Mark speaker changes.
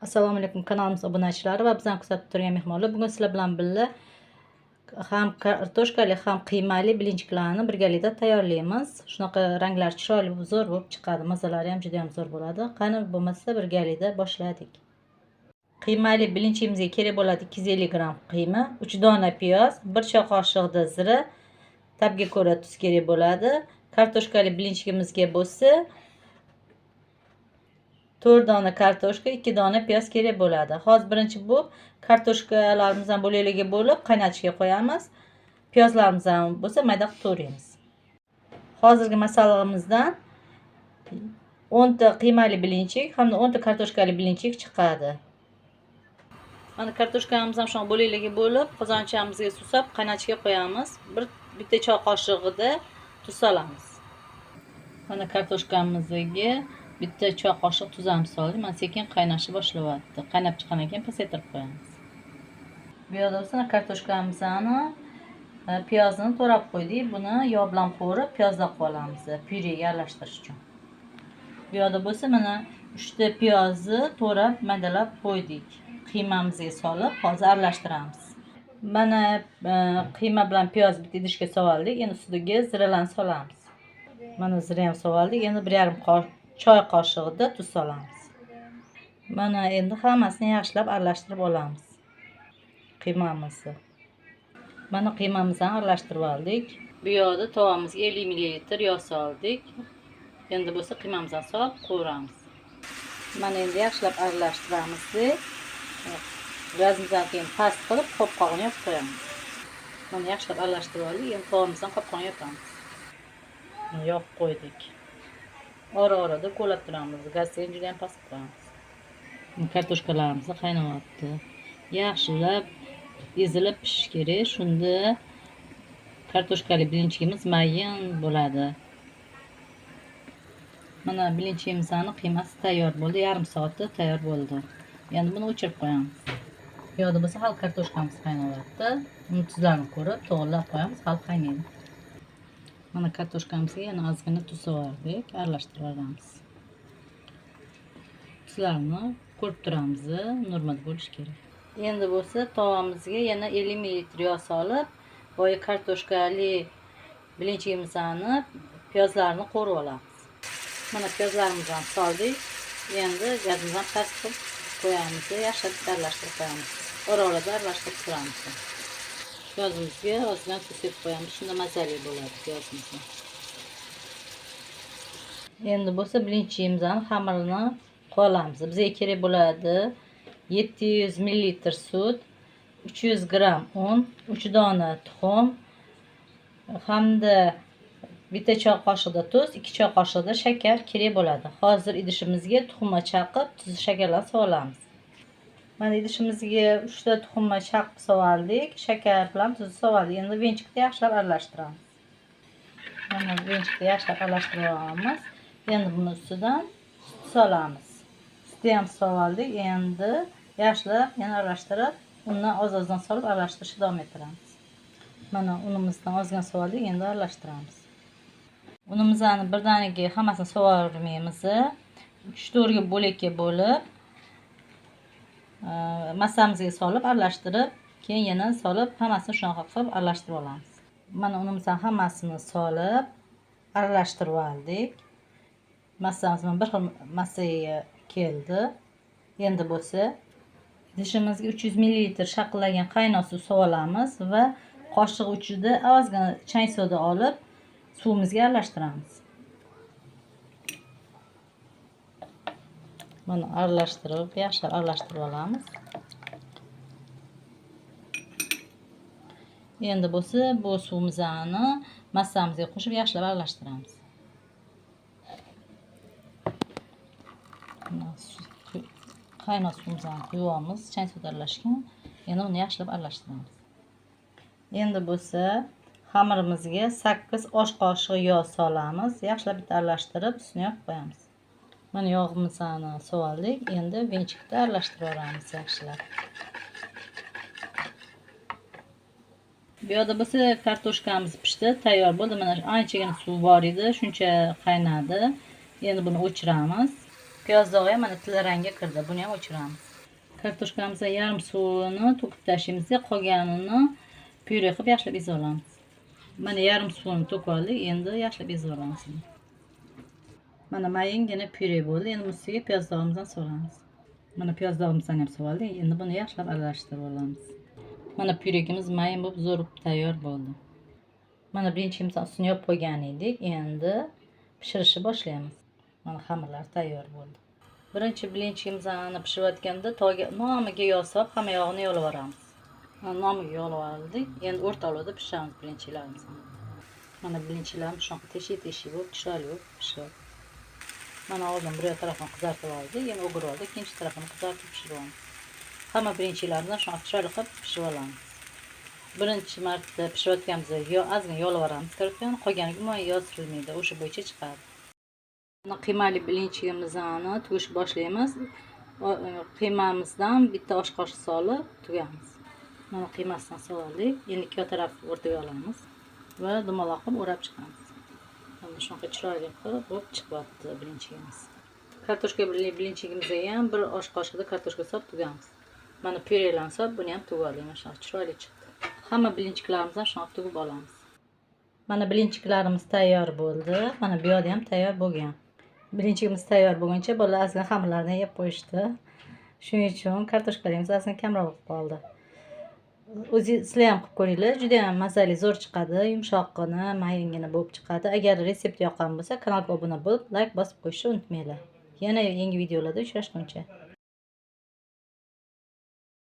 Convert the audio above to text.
Speaker 1: Assalomu alaykum kanalimiz obunachilari va bizani kuzatib turgan mehmonlar. Bugun sizlar bilan birga ham kartoshkali, ham qiymali blinchiklarni birgalikda tayyorlaymiz. Shunaqa ranglar chiroyli, zo'r bo'lib chiqadi. Mazalari ham juda ham zo'r bo'ladi. Qani bo'lmasa birgalikda boshladik. Qiymali blinchimizga kerak bo'ladi 250 gram qiyma, 3 dona piyoz, 1 choy qoshiqda zira, tabga ko'ra tuz kerak bo'ladi. Kartoshkali blinchikimizga bo'lsa 4 dona kartoshka, 2 dona piyoz kerak bo'ladi. Hozir birinchi bu kartoshkalarimizni bo'laklarga bo'lib qaynatishga qo'yamiz. Piyozlarimizni ham bo'lsa mayda qilib to'raymiz. Hozirgi masallig'imizdan 10 ta qiymali blinchik hamda 10 ta kartoshkali blinchik chiqadi. Mana kartoshkamizni ham shunaqa bo'laklarga bo'lib, qozonchamizga suv solib qaynatishga qo'yamiz. Bitta choy qoshig'ida tuz solamiz. Mana kartoshkamizga bitta choy qoshiq tuz ham soldik. Mana sekin qaynashni boshlayapti. Qaynab chiqqandan keyin pasaytirib qo'yamiz. Bu yerda bo'lsa kartoshkamizni, piyozini to'rab qo'ydik. Buni yog' bilan qovurib, piyozlab olamiz, pyurega aralashtirish uchun. Bu yerda bo'lsa mana 3 ta piyozni to'rab, maydalab qo'ydik. Qiymamizga solib, hozir aralashtiramiz. Mana qiyma bilan piyoz bitta idishga soldik. Endi ustiga ziralarni solamiz. Mana zira ham soldik. Endi 1,5 choy qoshig'ida tuz solamiz. Mana endi hammasini yaxshilab aralashtirib olamiz. Qiymamizni. Mana qiymamizni aralashtirib oldik. Bu yoqda tovamizga 50 ml yog' soldik. Endi bo'lsa qiymamizni solib qovuramiz. Mana endi yaxshilab aralashtiramiz. Gazimizdan keyin past qilib qopqog'ini yopib qo'yamiz. Mana yaxshilab aralashtirib oldik. Endi tovamizdan qopqog'ini yopamiz. Yopib qo'ydik. Ora-orada ko'lab turamiz. Gazni juda ham past qo'yamiz. Kartoshkalarimiz qaynayapti. Yaxshilab ezilib pishish kerak. Shunda kartoshkali blinchikimiz mayin bo'ladi. Mana blinchikimizning qiymasi tayyor bo'ldi. Yarim soatda tayyor bo'ldi. Endi buni o'chirib qo'yamiz. Bu yoqda bo'lsa hali kartoshkamiz qaynayapti. Uni tuzlarini ko'rib, to'g'rilab qo'yamiz, hali qaynaydi. Mana kartoshkamizga yana ozgina tuz soldik, aralashtirib olamiz. Tuzlarni ko'rib turamiz, normal bo'lishi kerak. Endi bo'lsa tovamizga yana 50 ml yog' solib, boya kartoshkali blinchikimizni piyozlarini qovurib olamiz. Mana piyozlarimizni ham soldik. Endi gazimizni past qilib qo'yamiz, yaxshilab aralashtirib qo'yamiz. Ora-orada aralashtirib turamiz. Piyozimizga ozgina tuz sepib qo'yamiz, shunda mazali bo'ladi piyozimiz. Endi bo'lsa blinchikimizning xamirini qolamiz. Bizga kerak bo'ladi 700 ml sut, 300 gram un, 3 dona tuxum hamda bitta choy qoshiqda tuz, 2 choy qoshiqda shakar kerak bo'ladi. Hozir idishimizga tuxumni chaqib, tuz, shakarlarni solamiz. Mana idishimizga 3 ta tuxumni chaqib soldik, shakar bilan tuzni soldik. Endi venchikda yaxshilab aralashtiramiz. Mana venchikda yaxshilab aralashtirib olamiz. Endi buni ustidan sut solamiz. Sutni ham soldik. Endi yaxshilab yana aralashtirib, undan oz-ozdan solib aralashtirishni davom ettiramiz. Mana unimizdan ozgina soldik, endi aralashtiramiz. Unimizni birdaniga hammasini sovormaymiz. 3-4 ga bo'lakka bo'lib, massamizga solib aralashtirib, keyin yana solib, hammasini shunaqa qilib aralashtirib olamiz. Mana unimizni hammasini solib aralashtirib oldik. Massamiz bir xil massaga keldi. Endi bo'lsa idishimizga 300 ml shaqillagan qaynoq suv solamiz va qoshiq uchida ozgina chang soda olib suvimizga aralashtiramiz. Mana aralashtirib, yaxshilab aralashtirib olamiz. Endi bo'lsa bu suvimizni massamizga qo'shib yaxshilab aralashtiramiz. Qaynoq suvimizni quyamiz, chang soda aralashgan. Endi uni yaxshilab aralashtiramiz. Endi bo'lsa xamirimizga 8 osh qoshiq yog' solamiz. Yaxshilab bitta aralashtirib, ustini yopib qo'yamiz. Mana yog'imizni soldik. Endi venchikda aralashtirib olamiz yaxshilab. Bu yoqda bo'lsa kartoshkamiz pishdi, tayyor bo'ldi. Mana anchagina suv bor edi, shuncha qaynadi. Endi buni o'chiramiz. Piyoz dog'i ham mana tilla rangga kirdi. Buni ham o'chiramiz. Kartoshkamizni yarim suvini to'kib tashlaymiz, qolganini pyure qilib yaxshilab ezib olamiz. Mana yarim suvini to'kib oldik, endi yaxshilab ezib olamiz. Mana mayingina pyure bo'ldi. Endi ustiga piyoz dog'imizni solamiz. Mana piyoz dog'imizni ham solib oldik. Endi buni yaxshilab aralashtirib olamiz. Mana pyuregimiz mayin bo'lib zo'r tayyor bo'ldi. Mana blinchimizni ustini yopib qo'ygan edik. Endi pishirishni boshlaymiz. Mana xamirlar tayyor bo'ldi. Birinchi blinchimizni pishirayotganda toga nomiga yog' solib, hamma yog'ini yolib yuboramiz. Nomiga yolib oldik. Endi o'rta olovda pishiramiz blinchilarimizni. Mana blinchilarimiz shunaqa teshik-teshik bo'lib, chiroyli bo'lib pishyapti. Mana oldin bir tarafini qizartirib oldik, endi o'girib oldik, ikkinchi tarafini qizartirib pishirib olamiz. Hamma blinchilarimizni shunaqa chiroyli qilib pishirib olamiz. Birinchi marta pishirayotganimizda yo ozgina yolib yuboramiz kartoshkani, qolganiga umuman yog' surilmaydi, o'sha bo'yicha chiqadi. Mana qiymali blinchigimizni tugishib boshlaymiz. Qiymamizdan bitta osh qoshiq solib tugamiz. Mana qiymasidan soldik. Endi ikki taraf o'rtaga olamiz va dumaloq qilib o'rab chiqamiz. Mana shunaqa chiroyli qilib bo'lib chiqyapti blinchigimiz. Kartoshka blinchigimizga ham bir osh qoshiqda kartoshka solib tugamiz. Mana pyurelarni solib, buni ham tugib oldik. Mana shunaqa chiroyli chiqdi. Hamma blinchiklarimizni shunaqa tugib olamiz. Mana blinchiklarimiz tayyor bo'ldi. Mana bu yoqda ham tayyor bo'lgan. Blinchigimiz tayyor bo'lguncha bolalar ozgina xamirlarni yeb qo'yishdi. Shuning uchun kartoshkalarimiz ozgina kamroq bo'lib qoldi. O'zi sizlar ham qilib ko'ringlar, juda ham mazali zo'r chiqadi, yumshoqqina, mayingina bo'lib chiqadi. Agar retsept yoqqan bo'lsa, kanalga obuna bo'lib, layk bosib qo'yishni unutmanglar. Yana yangi videolarda uchrashguncha.